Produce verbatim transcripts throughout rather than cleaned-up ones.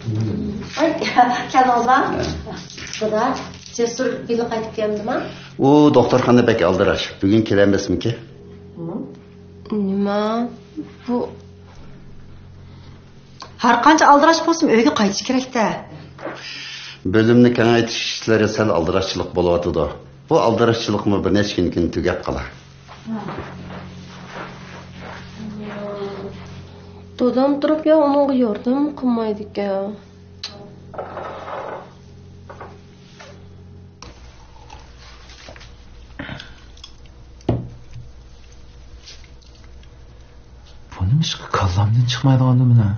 ۋاي، كەلدىڭىزما؟ ھە. خۇدا، جەسۇر ھېلى قايتىپ كەلمىدىما؟ ئۇ دوختۇرخانا بەك ئالدىراش. بۈگۈن كېلەلمەسمىكىن؟ نېمە؟ بۇ ھەر قانچە ئالدىراش بولسىمۇ، ئۆيگە قايتىش كېرەك-دە. بۆلۈمنى كېڭەيتىش ئىشلىرى سەل ئالدىراشچىلىق بولۇۋاتىدۇ. بۇ ئالدىراشچىلىقمۇ بىر نەچچە كۈندىن كېيىن تۈگەپ قالار. دادام تۇرۇپ يا ئۇنىڭغا ياردەم قىلمايدىكەن. بۇ نېمىشقا كاللامدىن چىقمايدىغاندۇ مېنىڭ؟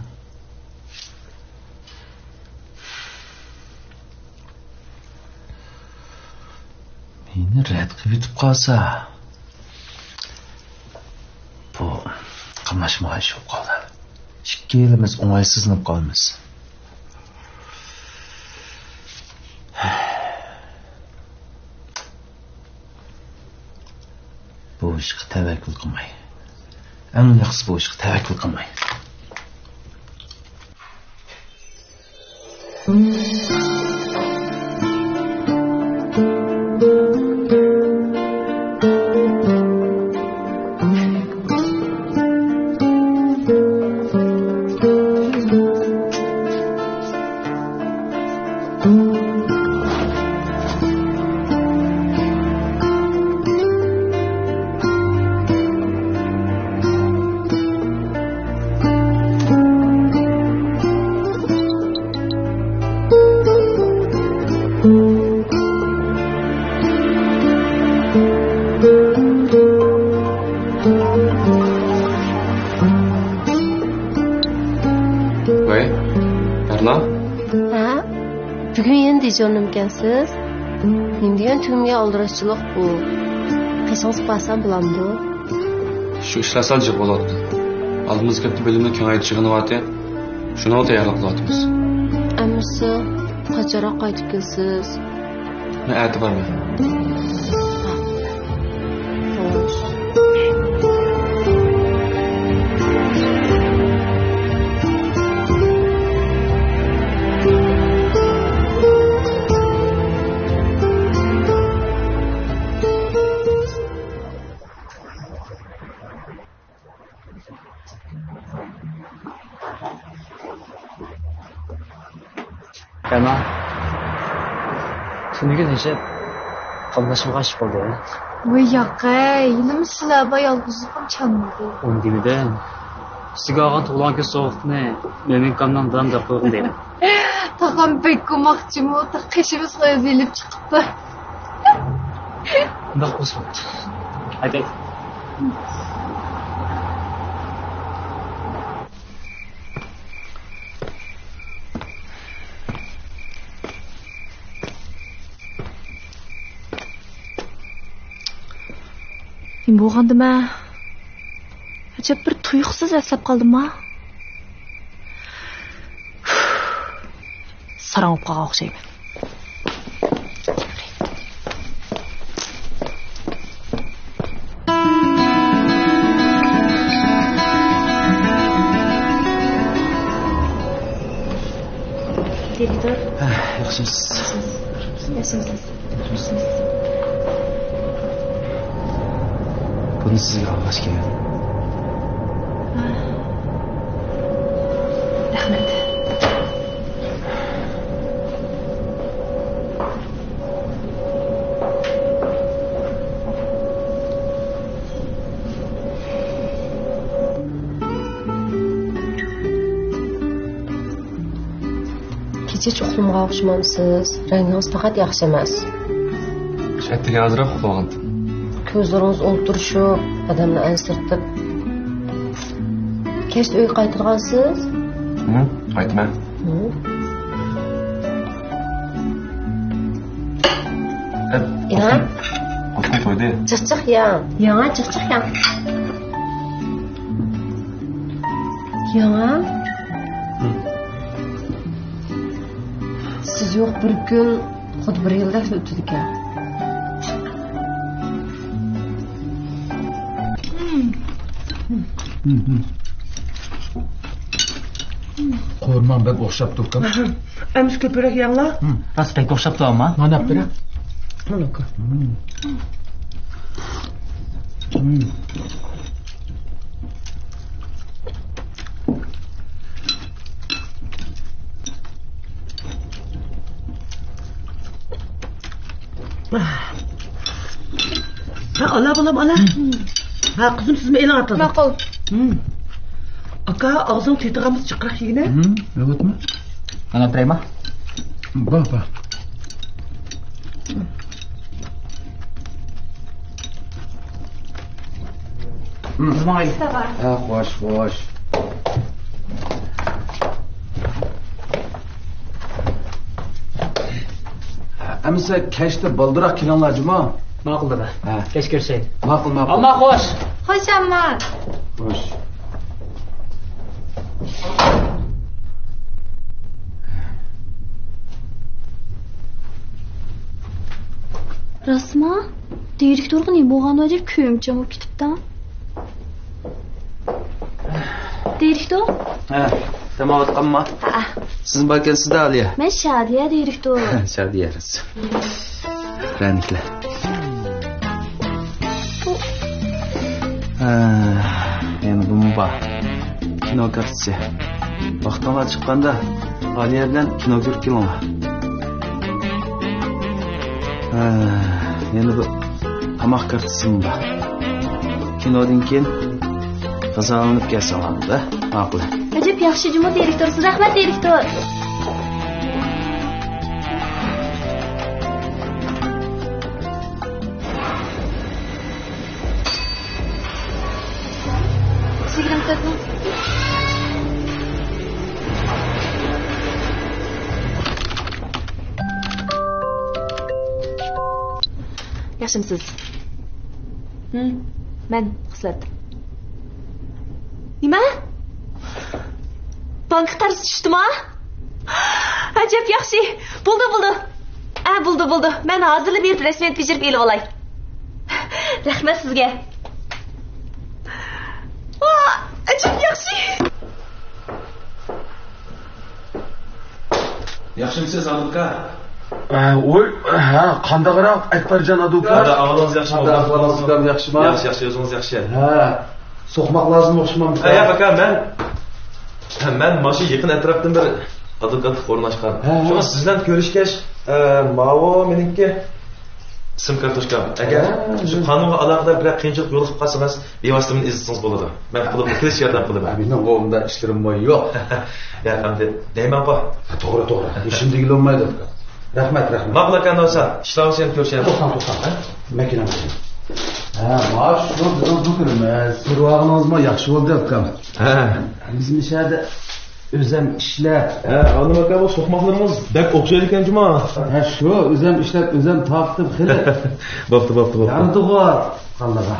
مېنى رەت قىلىۋېتىپ قالسا، بۇ قاملاشمىغان ئىش بولۇپ قالدى. ئىككىلىمىز ئوڭايسىزلىنىپ قالىمىز. بۇ ئىشقا تەۋەككۈل قىلماي. ئەڭ ياخشىسى بۇ ئىشقا تەۋەككۈل قىلماي. ۋەي، تەرلا. ھە؟ بۈگۈن يەنە دېژۇرنىمىكەنسىز؟ نېمە دېگەن تۈگمىگەن ئالدىراشچىلىق بۇ؟ قېشىڭىزغا بارسام بولامدۇ؟ شۇ ئىشلار سەل جىق بولۇۋاتىدۇ. ئالدىمىزدىكى ھەپتە بۆلۈمنىڭ كېڭەيتىش يىغىنى بارتى. شۇنىڭغا تەييارلىق قىلىۋاتىمىز. ئەمىسە قاچانراق قايتىپ كېلىسىز؟ مەن ئەتە بارىمەن. ئەمما تۈنۈگۈن ھەجەپ قاملاشمىغان ئىش بولدى. ۋاي ياقەي، ھېلىمۇ سىلەر بار يالغۇزلۇقۇم چانمىدى. ئۇنى دېمىدىم. سىزگە ئالغان تۇغۇلغان كۈن سوۋغىتىنى مۆمىنكامنىڭ دادام دەپ قويغىن دەيمەن. تاغام بەك قوماقچىمۇ، تا قېشىمىزغا ئۆزى ئېلىپ چىقىپتۇ. ئۇنداق بولسا بوپتۇ. ھەيدەي. نېمە بولغاندىمەن؟ ئەجەب بىر تۇيۇقسىز ئەسلەپ قالدىمما؟ ساراڭ بولۇپ قالغان ئوخشايمەن. دىرېكتور. ھە، ياخشىمۇسىز؟ ياخشىمۇسىز؟ بۇنى سىزگە ئالغاچ كېلىڭ. رەھمەت. كېچىچە ئۇخلىمىغان ئوخشىمامسىز؟ رەڭگىڭىز پەقەت ياخشى ئەمەس. ئەتىگەن ئازراق ئۇخلىغانتىم. كۆزلىرىڭىز ئولتۇرۇشۇپ، ئادەمنى ئەنسىرىتىپ. كەچتە ئۆيگە قايتىدىغانسىز؟ ھە، قايتىمەن. ھە. ئە، يا. قوشنى، قوشنى تويدى. جىق جىق ياڭ. ياڭا جىق جىق ياڭ. ياڭا. ھە. سىز يوق بىر كۈن خۇددى بىر يىلدەك ئۆتىدىكەن. خورماڭ بەك ئوخشاپتۇ ئۇكام. ئەمىسە كۆپرەك يەڭلار. ھىم. راست بەك ئوخشاپتۇ ئەمما. مانا ئەپ بېرە. مانا ئۇكا. ھىم. ھىم. ھە، ئالا بالام، ئالا. ھە، قىزىم، سىزمۇ ئېلىڭ ئاتىدىن. ماقۇل. ھىم. ئاكا، ئاغزىڭ تېتىغانمىسا جىقراق يېگىنە. ھىم، ئەۋەتمە. مانا ئولتۇرايما؟ بار، بار. ھىم. ھە، خوش، خوش. ئەمىسە كەچتە بالدۇراق كېلىڭلار جۇمۇ. ماقۇل دادا. ھە. كەچ كۆرۈشەيلى. ماقۇل، ماقۇل. ئامما خوش. خوش ئامما. خوش. راستما؟ دىرېكتورغا نېمە بولغاندۇ ئەجەب، كۆيۈمچان بولۇپ كېتىپتۇ. دىرېكتور؟ ھە، دەم ئېلىۋاتقانما؟ ھەئە. سىزمۇ باركەنسىز-دە، ئالىيە. مەن شادىيە، دىرېكتور. شادىيە. رەنىكلە. ھە، يەنە بۇمۇ بار. كىنو كارتىسى. ۋاقتىڭلار چىققاندا ئالىيە بىلەن كىنو كۆرۈپ كېلىڭلار. ھە، يەنە بىر تاماق كارتىسىمۇ بار. كىنودىن كېيىن غىزالىنىپ كەلسەڭلار-دە، ماقۇل. ئەجەب ياخشى جۇمۇ دىرېكتور، رەھمەت دىرېكتور. يىگىرمە تۆت مىڭ. ياخشىمسىز؟ ھىم، مەن خىسلەت. نېمە؟ بانكا قەرزى چۈشتىما؟ ئەجەب ياخشى. بولدى، بولدى. ئە، بولدى، بولدى. مەن ھازىرلا بېرىپ رەسمىيەت بېجىرىپ ئېلىۋالاي. رەھمەت سىزگە. ۋا، ئەجەب ياخشى. ياخشىمسىز، ئادۋوكات؟ ئە، ۋوي، ھە، قانداقراق، ئەكبەرجان ئادۋوكات؟ ھە، ئەھۋالىڭىز ياخشىمۇ؟ قانداق ئەھۋالىڭىز، ئۇكام، ياخشىما؟ ياخشى، ياخشى، ئۆزىڭىز ياخشى؟ ھە، سوقماق لازىم ئوخشىمامدۇ؟ ھە، ياق، ئاكا، مەن، مەن مانا شۇ يېقىن ئەتراپتىن بىر ئادۋوكاتلىق ئورۇن ئاچقان. ھە، ھە. شۇڭا سىز بىلەن كۆرۈشكەچ، ئە، ماۋۇ مېنىڭكى سىم كارتوچكام. ئەگەر ھە، شۇ ھە. قانۇنغا ئالاقىدار بىرەر قىيىنچىلىق يولۇقۇپ قالسىڭىز، بىۋاسىتە مېنى ئىزدىسىڭىز بولىدۇ. مەن قولۇمدىن كېلىشىچە ياردەم قىلىمەن. مېنىڭ قولۇمدا ئىشلىرىممۇ يوق. ياق، ئەمدى دەيمەنغۇ. ھە، توغرا، توغرا. ئىشىم دېگىلى بولمايدۇ. رەھمەت، رەھمەت. ماقۇل ئاكا، ئۇندىسا ئىشلارغا سەن كۆرۈشەيلى. توختاڭ، توختاڭ. ھە؟ ماكىنام. ھە، مانا شۇ بىزنىڭ دۇكىنىمىز. كۆرۈۋالغىنىڭىزمۇ ياخشى بولدى، ئۇكام. ھە. بىز مۇشۇ يەردە ئۆزەم ئىشلەپ. ھە، ئالىم ئاكا، بۇ سوقماقلىرىڭىز بەك ئوخشايدىكەن جۇما. ھە، شۇ، ئۆزەم ئىشلەپ، ئۆزەم تارتىپ خېلى. بوپتۇ، بوپتۇ، بوپتۇ. يارىدىغۇ قالدىغا.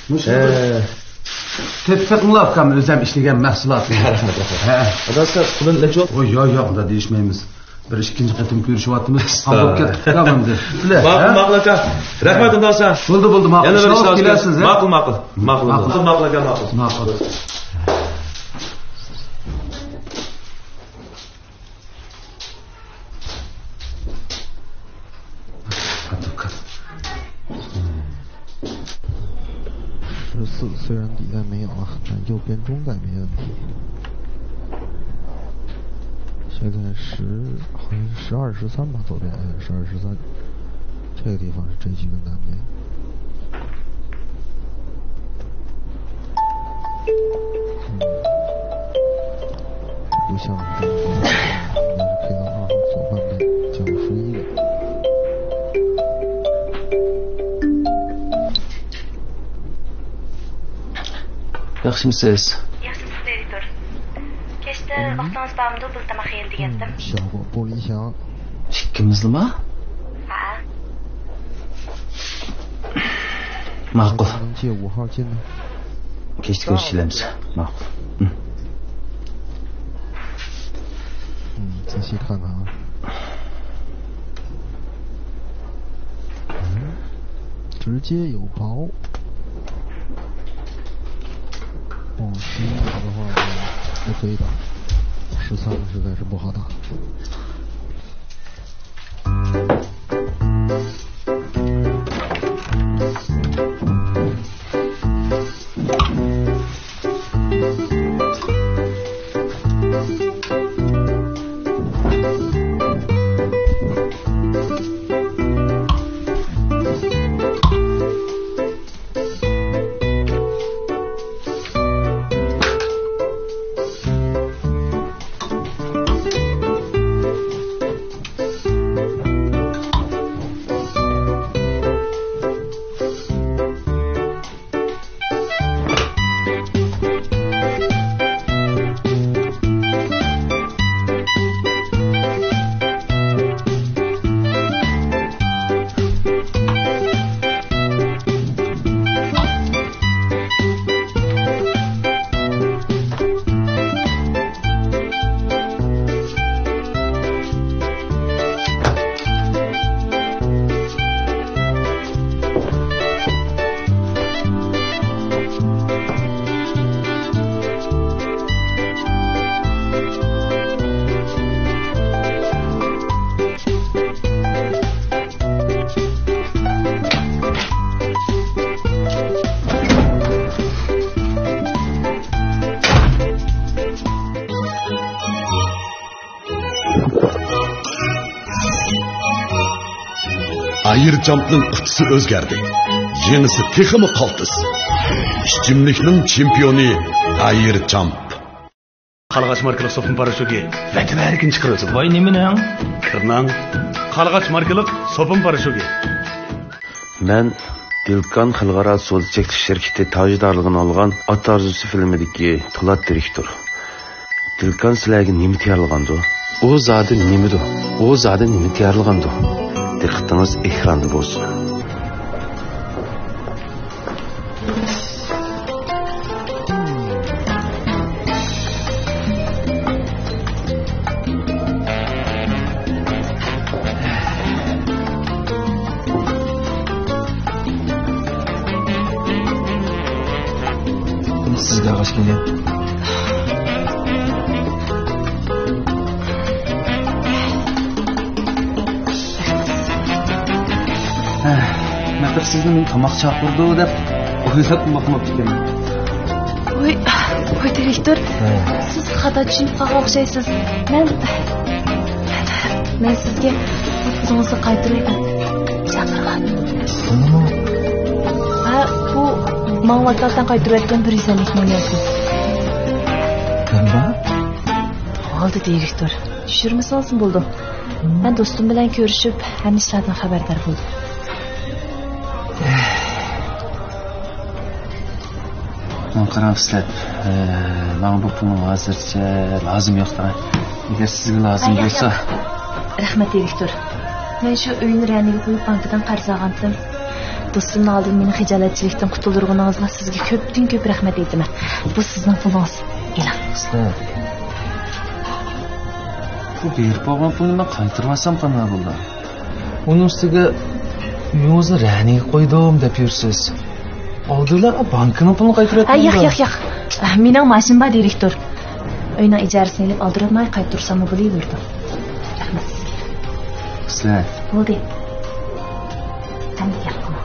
مۇشۇ ھە. تۆت سېقىڭلار ئۇكام، ئۆزەم ئىشلىگەن مەھسۇلاتنى. رەھمەت، رەھمەت. ھە. ئاداسا، پۇلىنى نەچچە بولدى؟ ۋوي، ياق، ياق، ئۇنداق دېيىشمەيمىز. بىر ئىككىنچى قېتىم كۆرۈشۈۋاتىمىز. ئەستاغپۇرۇللا. قانداق كەتتى ئۇكام ئەمدى. بىلە، ماقۇل، ھە؟ ماقۇل ئاكا. رەھمەت، ئۇندىسا. بولدى، بولدى، ماقۇل. يەنە بىر ئىشلار ئىشلار كېلەرسىز، ھە؟ ماقۇل، ماقۇل. ماقۇل، ماقۇل. ماقۇل، ماقۇل ئاكا، ماقۇل. ماقۇل. ئادۋوكات. 十四虽然底带没有了，但右边中带没问题。现在十，好像是十二十三吧，左边，哎，十二十三，这个地方是这局的难点。嗯，不像是这个地方，应该是可以到二号左半边九十一的。 ياخشىمسىز؟ ياخشىمسىز، دىرېكتور؟ كەچتە ۋاقتىڭىز بارمىدۇ، بىللە تاماق يەيلى دېگەنتىم. 小伙玻璃箱。 ئىككىمىزلىما؟ ھە. ماقۇل. 能借五号进吗؟ كەچتە كۆرۈشەيلى. ماقۇل. 嗯，仔细看看啊。嗯，直接有包。哦，第一个的话，还可以打。شۇ ساغلىق يوللىرى بۇ خانا. ئايرچامپنىڭ قۇتىسى ئۆزگەردى. يېڭىسى تېخىمۇ قالتىس. ئىچىملىكنىڭ چېمپىيونى ئايرچامپ. قارلىغاچ ماركىلىق سوپۇن پاراشوكى ۋەتىۋەرگىنى چىقىرىۋېتىڭ. ۋاي، نېمىنىڭ؟ كىرنىڭ. قارلىغاچ ماركىلىق سوپۇن پاراشوكى. مەن دىلكان خەلقئارا سودا چەكلىك شىركىتى تاجدارلىقىنى ئالغان ئاتا ئارزۇسى فىلىمىدىكى پولات دىرېكتور. دىلكان سىلەرگە نېمە تەييارلىغاندۇ؟ ئۇ زادى نېمىدۇ؟ ئۇ زادى نېمە تەييارلىغاندۇ؟ دىققىتىڭىز ئېكراندا بولسۇن. بۇنى سىزگە ئالغاچ كەلگەن. مەن بىر سىزنى مېنى تاماق چاقىرىدۇ دەپ ئويلاپمۇ باقماپتىكەنمەن. ۋوي، ۋوي، دىرېكتور، ھە. سىز خاتا چۈشىنىپ قالغان ئوخشايسىز. مەن، مەن سىزگە پۇلىڭىزنى قايتۇرۇۋېتىڭ. چاقىرغان. پۇلنىمۇ؟ ھە، بۇ ماڭا ۋاكالىتەن قايتۇرۇۋەتكەن بىر يۈز ئەللىك مىڭ يۈەن. نېمە؟ بولدى، دىرېكتور. چۈشۈرمىسىڭىزمۇ بولىدۇ. مەن دوستۇم بىلەن كۆرۈشۈپ، ھەممە ئىشلاردىن خەۋەردار بولدۇم. ماڭا قاراڭ، ئىسلەت. ئە، ماڭا بۇ پۇلنىڭ ھازىرچە لازىمى يوق، قاراڭ. ئەگەر سىزگە لازىم بولسا. ياق، ياق. رەھمەت، دىرېكتور. مەن شۇ ئۆينى رەنىگە قويۇپ، بانكىدىن قەرز ئالغانتىم. دوستۇمنىڭ ئالدىدا مېنى خىجالەتچىلىكتىن قۇتۇلدۇرغىنىڭىزغا سىزگە كۆپتىن كۆپ رەھمەت ئېيتىمەن. بۇ سىزنىڭ پۇلىڭىز. ئېلىڭ. ئىسلەت. بۇ بېرىپ بولغان پۇلنى مەن قايتۇرۇۋالسام قانداق بولىدۇ؟ ئۇنىڭ ئۈستىگە ئۆيىڭىزنى رەنىگە قويدۇم دەپ يۈرسىز. ئالدىلا بانكىنىڭ پۇلىنى قايتۇرۇۋەتتىڭىز. ھە، ياق، ياق، ياق. مېنىڭ ماشىنام بار، دىرېكتور. ئۆينىڭ ئىجارىسىنى ئېلىپ ئالدىراتماي قايتۇرساممۇ بولۇۋېرىدۇ. رەھمەت سىزگە. ئىسلەت. بولدى. ئەمدى گەپ قىلماڭ.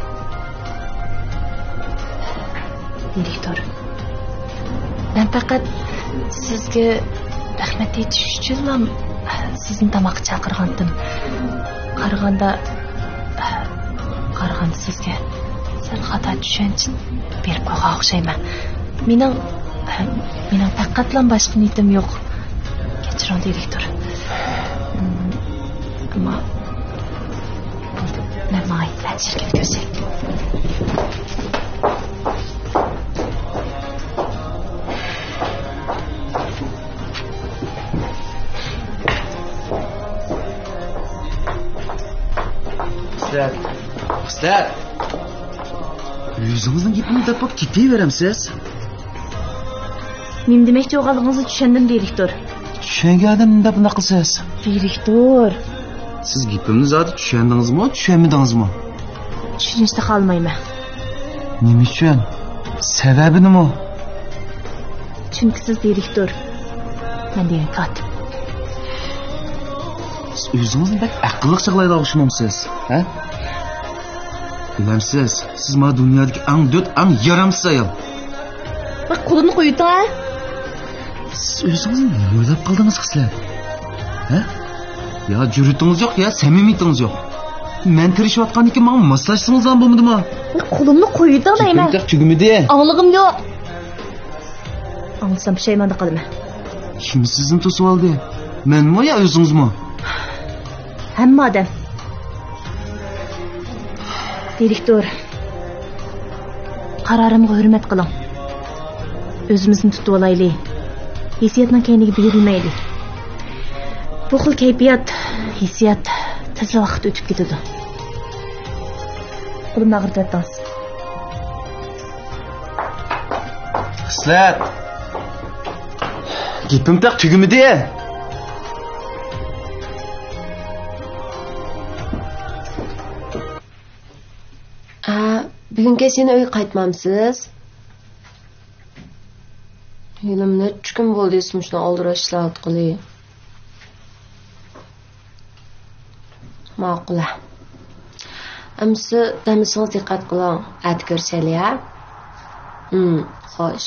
دىرېكتور، مەن پەقەت سىزگە رەھمەت ئېيتىش ئۈچۈنلا سىزنى تاماققا چاقىرغانتىم. قارىغاندا، قارىغاندا سىزگە سەل خاتا چۈشەنچە بېرىپ قويغان ئوخشايمەن. مېنىڭ، مېنىڭ پەقەتلا باشقا نىيىتىم يوق. كەچۈرۈڭ، دىرېكتور. ئەمما مەن ماڭاي، ھەدە شىركەت كۆرسەك. ئۇستاز. ئۇستاز. ئۆزىڭىزنىڭ گېپىنى دەپ بولۇپ كېتىۋېرەمسىز؟ نېمە دېمەكچى بولغانلىقىڭىزنى چۈشەندىم، دىرېكتور. چۈشەنگەن ئادەم نېمە دەپ بۇنداق قىلىسىز؟ دىرېكتور. سىز گېپىمنى زادى چۈشەندىڭىزمۇ، چۈشەنمىدىڭىزمۇ؟ چۈشىنىشنى خالىمايمەن. نېمە ئۈچۈن؟ سەۋەبى نېمە؟ چۈنكى سىز دىرېكتور، مەن دېگەن كاتىپ. ئۆزىڭىزنى بەك ئەقىللىق چاغلايدىغان ئوخشىمامسىز، ھە؟ بىلەمسىز، سىز مانا دۇنيادىكى ئەڭ دۆت، ئەڭ يارامسىز ئايال. بىر قولۇمنى قويۇۋېتىڭ، ھە؟ سىز ئۆزىڭىزنى نېمە ئويلاپ قالدىڭىز، خىسلەت؟ ھە؟ يا جۈرئىتىڭىز يوق، يا سەمىمىيىتىڭىز يوق. مەن تىرىشىۋاتقاندىن كېيىن ماڭا ماسلاشسىڭىزلا بولمىدىما؟ بىر قولۇمنى قويۇۋېتىڭ دەيمەن. گېپىم تېخى تۈگىمىدى. ئاڭلىغۇم يوق. ئاڭلىسام پۇشايماندا قالىمەن. كىم سىزنى توسۇۋالدى؟ مەنمۇ يا ئۆزىڭىزمۇ؟ ھەممە ئادەم. دىرېكتور، قارارىمغا ھۆرمەت قىلىڭ. ئۆزىمىزنى تۇتۇۋالايلى. ھېسسىياتنىڭ كەينىگە بېرىلمەيلى. بۇ خىل كەيپىيات، ھېسسىيات تېزلا ۋاقىت ئۆتۈپ كېتىدۇ. قولۇمنى ئاغرىتىۋەتتىڭىز. خىسلەت! گېپىم تېخى تۈگىمىدى. ئە، بۈگۈن كەچ يەنە ئۆيگە قايتمامسىز؟ ھېلىمۇ نەچچە كۈن بولدى مۇشۇنداق ئالدىراش ئىشلەۋاتقىلى. ماقۇل ھە. ئەمىسە دەم ئېلىشىڭىزغا دىققەت قىلىڭ. ئەتە كۆرۈشەيلى ھە. ھىم، خوش.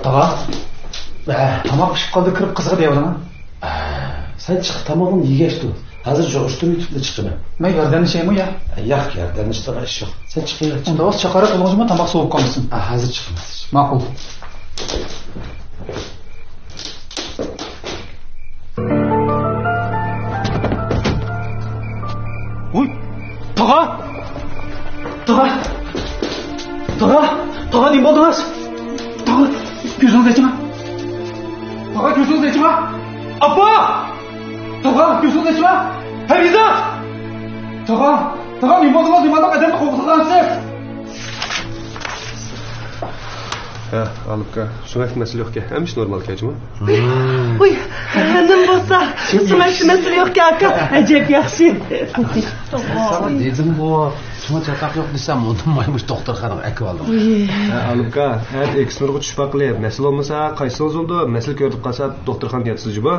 تاغا، ئە، تاماق پىشىپ قالدى، كىرىپ قىزغا دەۋېرىڭ. ئە، سەن چىقىپ تامىقىڭنى يېگەچ تۇر. ھازىر يىغىشتۇرۇپ يېتىپلا چىقىمەن. مەن ياردەملىشەيمۇ يا؟ ئە، ياق، ياردەملىشىدىغان ئىش يوق. سەن چىقىۋەر. ئۇندا بولسا چاقىرىپ بولغۇچىمۇ تاماق سوۋۇپ قالمىسۇن. ئە، ھازىر چىقىمەن. ماقۇل. ۋوي، تاغا! تاغا! تاغا! تاغا، نېمە بولدىڭىز؟ تاغا، كۆزىڭىزنى ئېچىڭ! تاغا، كۆزىڭىزنى ئېچىڭ! ئاپا! تاغا، كۆزىڭىزنى ئېچىڭ! پەرىزات! تاغا! تاغا، نېمە بولدىڭىز؟ نېمانداق ئادەمنى قوغلىغانسىز؟ ھە، ئالىپكا، شۇڭا مەسىلە يوقكەن. ھەممە ئىش نورمال كەن جۇمۇ. ۋۇي، نېمە بولسا، شۇڭا مەسىلە يوقكەن ئاكا. ئەجەب ياخشى. ساڭا دېدىمغۇ، شۇڭا چاتاق يوق دېسەم، ئۇندىماي مۇشۇ دوختۇرخانىغا ئەكىۋالدىم. ھە، ئالىپكا، ھە، ئېكسنۇرغا چۈشۈپ باققىلى. مەسىلە بولمىسا، قايتسىڭىز بولىدۇ. مەسىلە كۆرۈلۈپ قالسا، دوختۇرخانىغا ياتىسىز جۇمۇ.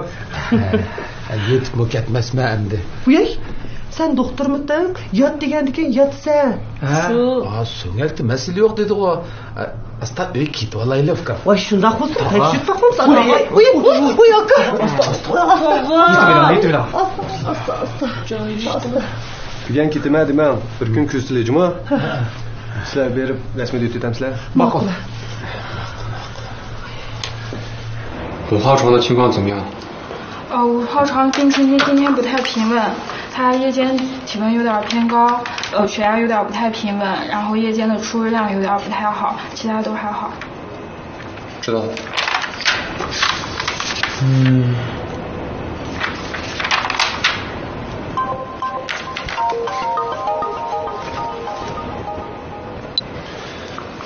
ھە، يېتىپمۇ كەتمەسمەن ئەمدى. ۋۇي، سەن دوختۇرمۇتىڭ؟ يات دېگەندىكىن ياتىسەن. ھە؟ شۇ. ئا، سۆڭەكتە مەسىلە يوق دېدىغۇ. ئاستا ئۆيگە كېتىۋالايلى، ئۇكام. ۋاي، شۇنداق بولسا، تەكشۈرۈپ باقمامسىز؟ ئاكا. ئۇي، ئۇي، ئۇي، ئۇي، ئاكا. ئاستا، ئاستا. يېتىۋېلىڭ، يېتىۋېلىڭ. ئاستا، ئاستا، ئاستا. بۈگۈن كېتىمەن دېمەڭ، بىر كۈن كۆزىتىلى جۇمۇ. سىلەر بېرىپ رەسمىي ئۆتۈۋېتەمسىلەر؟ ماقۇل. 我化妆的情况怎么样？ 呃，我化妆病情今天不太平稳，他夜间体温有点偏高，呃，血压有点不太平稳，然后夜间的出油量有点不太好，其他都还好。知道了。嗯。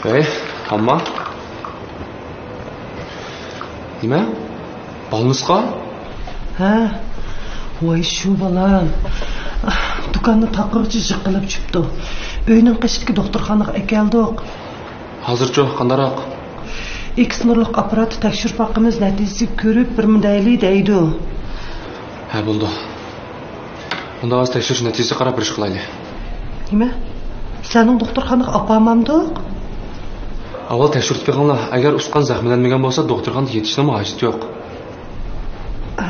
喂，好吗？ نېمە؟ بالنىسقا؟ ھە. ۋاي شۇ بالام. دۇكاننى تاقىغىچە جىققىلىپ چۈشۈپتۇ. ئۆينىڭ قېشىدىكى دوختۇرخانىغا ئەكەلدۇق. ھازىرچۇ، قانداقراق؟ ئېكس نۇرلۇق ئاپپاراتتا تەكشۈرۈپ باقىمىز، نەتىجىسىگە كۆرۈپ بىرمۇ دەيلى دەيدۇ. ھە، بولىدۇ. ئۇنداق بولسا تەكشۈرۈش نەتىجىسىگە قاراپ بىر ئىش قىلايلى. نېمە؟ سىلەرنىڭ دوختۇرخانىغا ئاپارمامدۇق؟ ئاۋۋال تەكشۈرتۈپ بېقىڭلار. ئەگەر ئۇسقان زەخىملەنمىگەن بولسا، دوختۇرخانىدا يېتىشنىڭمۇ ھاجىتى يوق. ئا،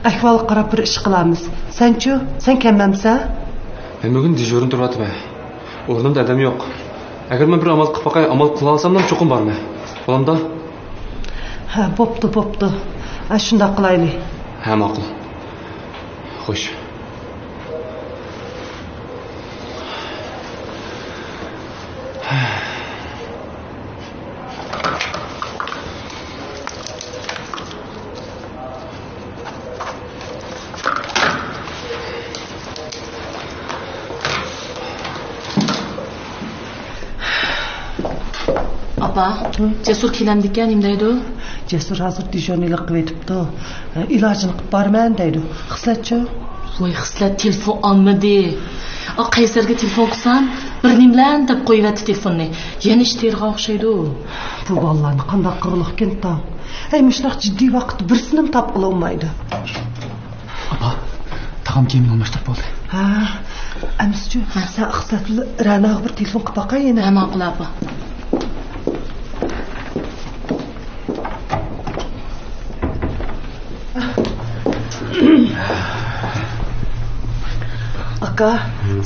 ئەھۋالغا قاراپ بىر ئىش قىلارمىز. سەنچۇ؟ سەن كەلمەمسەن؟ مەن بۈگۈن دېژۇرنى تۇرۇۋاتىمەن. ئورنۇمدا ئادەم يوق. ئەگەر مەن بىر ئامال قىلىپ باقاي، ئامال قىلالىساملا چوقۇم بارىمەن. بولامدا؟ ھە، بوپتۇ، بوپتۇ. ھە، شۇنداق قىلايلى. ھە، ماقۇل. خوش. با، جەسۇر كېلەمدىكەن، نېمە دەيدۇ؟ جەسۇر ھازىر دېژورنىيلىق قىلىۋېتىپتۇ. ئىلاجىنى قىلىپ بارىمەن دەيدۇ. خىسلەتچۇ؟ ۋاي، خىسلەت تېلېفون ئالمىدى. ئا، قەيسەرگە تېلېفون قىلسام، بىر نېمىلەن دەپ قويۇۋەتتى تېلېفوننى. يەنە ئىش تېرىغان ئوخشايدۇ. بۇ بالىلارنى قانداق قىلغۇلۇقكىن تاڭ؟ ھەي، مۇشۇنداق جىددىي ۋاقىتتا بىرسىنىمۇ تاپقىلى بولمايدۇ. ئاپا، تاغام كىيىمىنى ئالماشتۇرۇپ بولدى. ھە، ئەمىسىچۇ، سەن ئىقتىساد بىلەن رەناغا بىر تېلېفون قىلىپ باقاي يەنە. ھە، ماقۇل، ئاپا. ئاكا،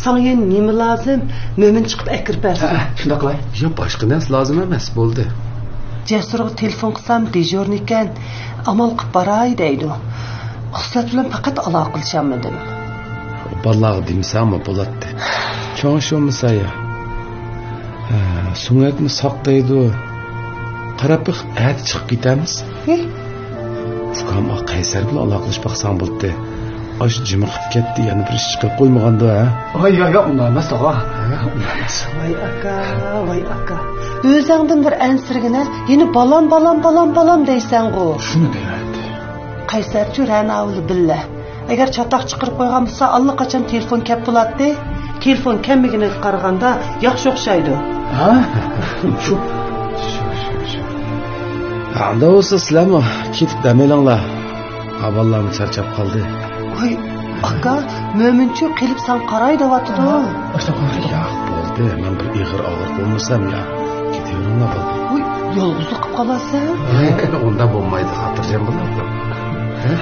ساڭا يەنە نېمە لازىم؟ مۆمىن چىقىپ ئەكىرىپ بەرسۇن. ھە، شۇنداق قىلاي. ياق، باشقا نەرسە لازىم ئەمەس، بولدى. جەسۇرغا تېلېفون قىلسام، دېژورنىكەن، ئامال قىلىپ باراي دەيدۇ. ئىقتىساد بىلەن پەقەت ئالاقىلىشالمىدىم. بالىلارغا دېمىسەڭمۇ بولاتتى. چوڭ ئىش بولمىسا يا. ھە، سۆڭەكمۇ ساق دەيدۇ. قاراپ بېقىپ، ئەتە چىقىپ كېتەمىز. ھە؟ ئۇكام، ئا، قەيسەر بىلەن ئالاقىلىشىپ باقساڭ بولاتتى. ئاشۇ جىمىقىپ كەتتى، يەنە بىر ئىش چىقىرىپ قويمىغاندۇ، ھە؟ ۋاي، ياق، ياق، ئۇنداق ئەمەس، تاغا. ھە؟ ۋاي ئاكا، ۋاي ئاكا. ئۆزۈڭدىن بىر ئەنسىرىگىنە، يەنە بالام، بالام، بالام، بالام دەيسەنغۇ. شۇنى دەيمەن. قەيسەرچۇ رەنا بىلەن بىللە. ئەگەر چاتاق چىقىرىپ قويغان بولسا، ئاللىقاچان تېلېفون كەپ بولاتتى. تېلېفون كەلمىگىنىگە قارىغاندا ياخشى ئوخشايدۇ. ھە؟ شۇ. شۇ، شۇ، شۇ. ھە، ئاندا بولسا سىلەرمۇ كېتىپ دەم ئېلىڭلار. ھا، بالىلارمۇ چارچاپ قالدى. ۋاي، ئاكا، مۆمىنچۇ قېلىپ ساڭا قاراي دەۋاتىدۇ. ياق، بولدى. مەن بىر ئېغىر ئاغرىپ بولمىسام يا. كېتىۋېرىڭلار، بولدى. ۋاي، يالغۇزلۇق قىلىپ قالارسەن. ئۇنداق بولمايدۇ، خاتىرجەم بولۇڭ. ھە؟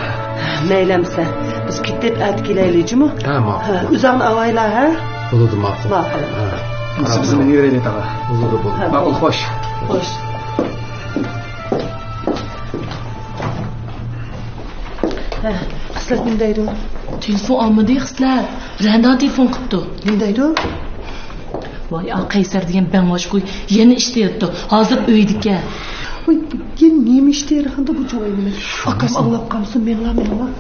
مەيلى ئەمىسە، بىز كېتىپ ئەتە كېلەيلى، جۇمۇ؟ ھە، ماقۇل. ھە، ئۆزۈڭنى ئاۋايلا، ھە؟ بولىدۇ، ماقۇل. ماقۇل. ھە. بىز بىزنى يۈرەيلى، تاغا. بولىدۇ، بولىدۇ. ھە. ماقۇل، خوش. خوش. ھە، خىسلەت نېمە دەيدۇ؟ تېلېفون ئالمىدى خىسلەت. رەنا تېلېفون قىپتۇ. نېمە دەيدۇ؟ ۋاي، ئا قەيسەر دېگەن بەڭۋاش قوي، يەنە ئىش تېرىپتۇ. ھازىر ئۆيدىكەن. ۋاي، يەنە نېمە ئىش تېرىغاندۇ بۇ جۇۋايمىنى؟ ئاكام ئاڭلاپ قالمىسۇن، مېڭىڭلار، مېڭىڭلار.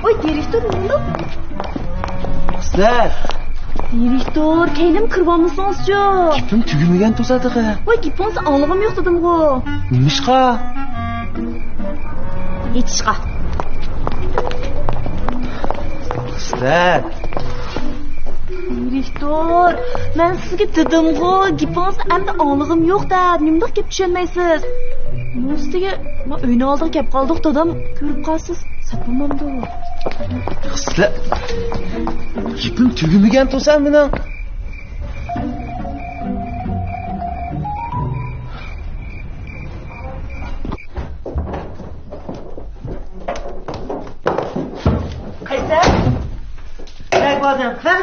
ۋاي، دىرېكتور، نېمە؟ سىلەر. دىرېكتور، كەينىمگە كىرىۋالمىسىڭىزچۇ؟ گېپىم تۈگىمىگەن تۇرسا تېخى. ۋاي، گېپىڭىزنى ئاڭلىغۇم يوق دېدىمغۇ. نېمىشقا؟ ھېچىشقا. سىلەر. دىرېكتور، مەن سىزگە دېدىمغۇ، گېپىڭىزنى ئەمدى ئاڭلىغۇم يوق دەپ، نېمىنداق گەپ چۈشەنمەيسىز؟ مۇنۇ ئۈستىگە، ما ئۆينىڭ ئالدىغا كەپ قالدۇق، دادام كۆرۈپ قالسىز، سەت بولمامدۇ؟ سىلەر، گېپىم تۈگىمىگەن تۇرسا مېنىڭ. قەيسەر، نەگە باردىڭ، ھە؟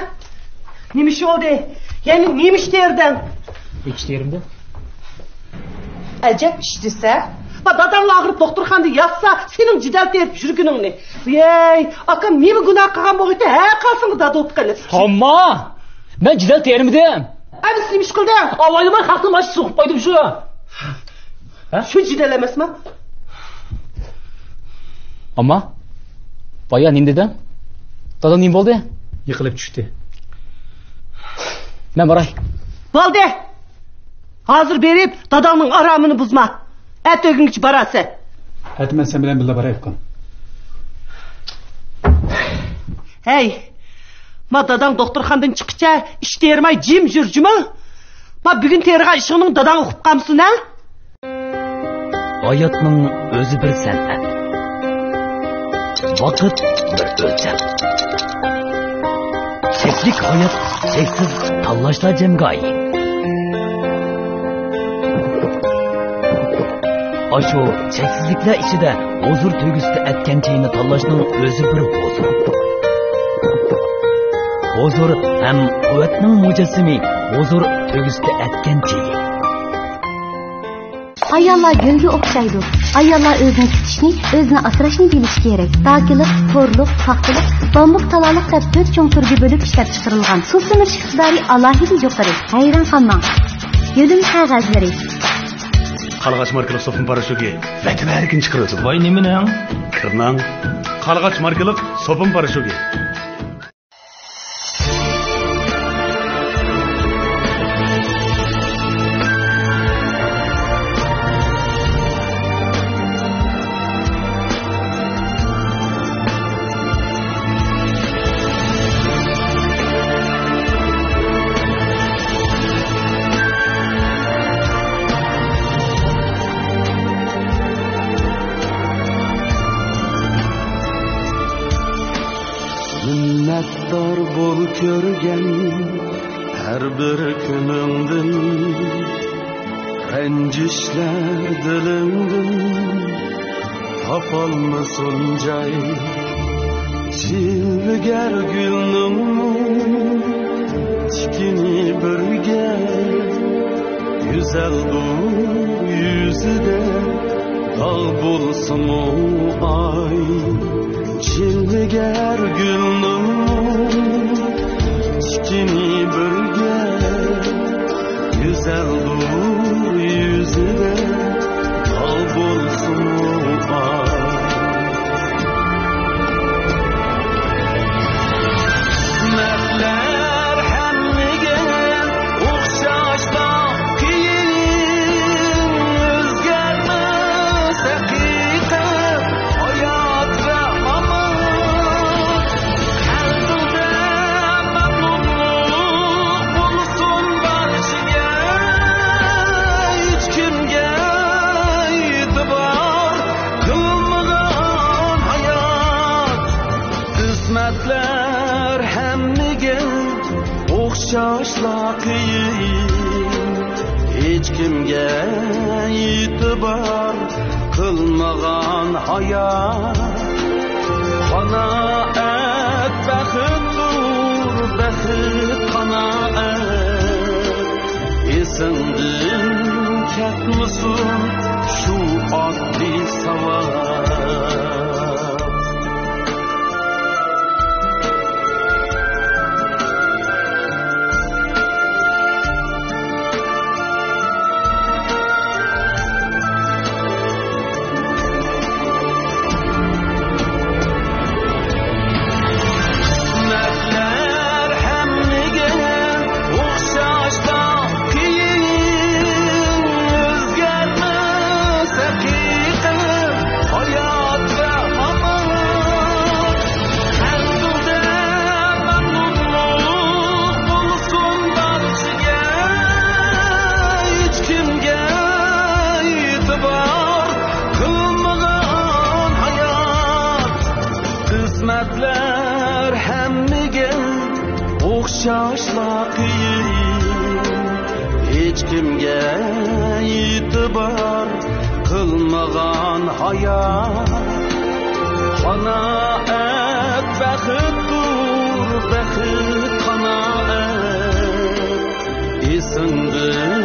نېمە ئىش بولدى؟ يەنە نېمە ئىش تېرىدىڭ؟ ھېچ تېرىمىدىم. ئەجەب ئىش دېسە. ما داداڭلا ئاغرىپ دوختۇرخانىدا ياتسا، سېنىڭ جېدەل تېرىپ يۈرگىنىڭنى. ۋەي، ئاكام نېمە گۇناھ قىلغان بولغىيتى، ھە قالسىڭ دادا بولۇپ قېلىپ. ئامما! مەن جېدەل تېرىمىدىم. ئەمىسە نېمە ئىش قىلدىڭ؟ ئاۋايلىماي خەقنىڭ باشىنى سوقۇپ قويدۇم شۇ. ھە؟ شۇ جېدەل ئەمەسما؟ ئامما، بايا نېمە دېدىڭ؟ داداڭ نېمە بولدى؟ يىقىلىپ چۈشتى. مەن باراي. بولدى! ھازىر بېرىپ، داداڭنىڭ ئارامىنى بۇزما. ئەتە ئۆگۈنگىچە بارارسەن. ئەتە مەن سەن بىلەن بىللە باراي، ئۇكام. ھەي، ما داداڭ دوختۇرخانىدىن چىققىچە ئىش تېرىماي جىم يۈر، جۇمۇ. ما بۈگۈن تېرىغان ئىشىڭنىڭ داداڭ ئۇقۇپ قالمىسۇن، ھە؟ ھاياتنىڭ ئۆزى بىر سەنئەت. ۋاقىت بىر ئۆلچەم. چەكلىك ھايات چەكسىز تاللاشلار جەمگاھى. ئاشۇ چەكسىزلىكلەر ئىچىدە ھۇزۇر تۆگىسىدە ئەتكەن چېيىنى تاللاشنىڭ ئۆزى بىر ھۇزۇر. ھۇزۇر ھەم قۇۋۋەتنىڭ مۇجەسسىمى ھۇزۇر تۆگىسىدە ئەتكەن چېيى. ئاياللار گۈلگە ئوخشايدۇ. ئاياللار ئۆزىنى تۇتۇشنى، ئۆزىنى ئاسراشنى بىلىشى كېرەك. داكىلىق، تورلۇق، پاختىلىق، بامبۇك، تالالىق دەپ تۆت چوڭ تۈرگە بۆلۈپ ئىشلەپچىقىرىلغان. سۇ سۈمۈرۈش ئىقتىدارى ئالاھىدە يۇقىرى. ھەيران قالماڭ. يۆلىمە قەغەزلىرى. قارلىغاچ ماركىلىق سوپۇن پاراشوكى ۋەتەن ھەر كۈنى چىقىرىۋاتىدۇ. ۋاي، نېمىنىڭ؟ كىرنىڭ. قارلىغاچ ماركىلىق سوپۇن پاراشوكى. مىننەتدار بول كۆرگەن ھەر بىر كۈنۈڭدىن، رەنجىشلەر دىلىڭدىن تاپالمىسۇن جاي. جىلۋىگەر گۈلنىڭمۇ تىكىنى بىرگە، گۈزەلدۇر يۈزىدە داغ بولسىمۇ ئاي. جىلۋىگەر گۈلنىڭ تىكىنى بىرگە، گۈزەلدۇر يۈزىدە داغ بولسىمۇ ئاي. قىسمەتلەر ھەممىگە ئوخشاشلا قىيىن، ئۆزگەرمەس ھەقىقەت ھايات ۋە مامات. قەلبىڭدە مەمنۇنلۇق بولسۇن بارچىگە، ھېچكىمگە ئېتىبار قىلمىغان ھايات. قىسمەتلەر ھەممىگە ئوخشاشلا قىيىن، ھېچكىمگە ئېتىبار قىلمىغان ھايات. قانائەت بەختتۇر، بەخت قانائەت. ئېسىڭدىن كەتمىسۇن شۇ ئاددىي ساۋات. قىسمەتلەر ھەممىگە ئوخشاشلا قىيىن، ئۆزگەرمەس ھەقىقەت ھايات ۋە مامات. قەلبىڭدە مەمنۇنلۇق بولسۇن بارچىگە، ھېچكىمگە ئېتىبار قىلمىغان ھايات. قىسمەتلەر ھەممىگە ئوخشاشلا قىيىن، ھېچكىمگە ئېتىبار قىلمىغان ھايات. قانائەت بەختتۇر، بەخت قانائەت. ئېسىڭدىن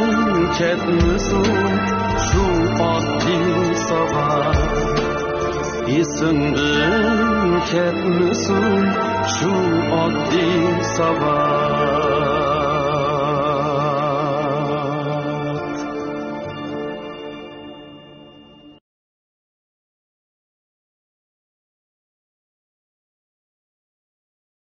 كەتمىسۇن شۇ ئاددىي ساۋات. ئېسىڭدىن كەتمىسۇن شۇ ئاددىي ساۋات.